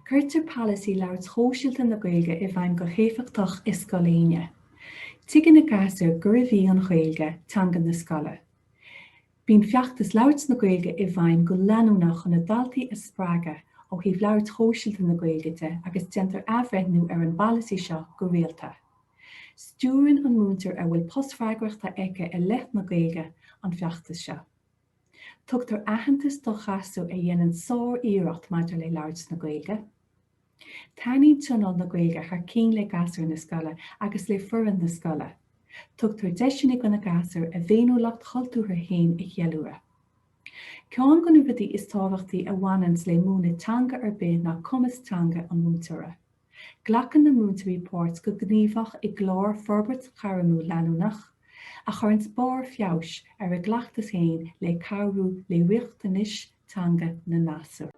Cuirtear polasaí labhairt shóisialta na Gaeilge i bhfeidhm go héifeachtach i Scoil Éinne. Tuigeann na gasúir gurbh í an Ghaeilge teanga na scoile. Bíonn feachtas labhairt na Gaeilge i bhfeidhm go leanúnach chun na daltaí a spreagadh ó thaobh labhairt shóisialta na Gaeilge de agus déantar athbhreithniú ar an bpolasaí seo go rialta. Stiúrann an múinteoir a bhfuil post freagrachta aici i leith na Gaeilge an feachtas seo. Tugtar aitheantas do ghasúir a dhéanann sár-iarracht maidir le labhairt na Gaeilge. Taitníonn Tionól na Gaeilge thar cinn le gasúir na scoile agus le foireann na scoile. Tugtar deiseanna do na gasúir a bhféiniúlacht chultúrtha féin a cheiliúradh. Ceann de na rudaí is tábhachtaí a bhaineanns le múineadh teanga ar bith ná cumas teanga an mhúinteora. Glacann na múinteoirí páirt go gníomhach i gclár Forbairt Ghairmiúil leanúnach, a chuireanns barr feabhais ar a gcleachtas féin le cabhrú le riachtanais teanga na ngasúr.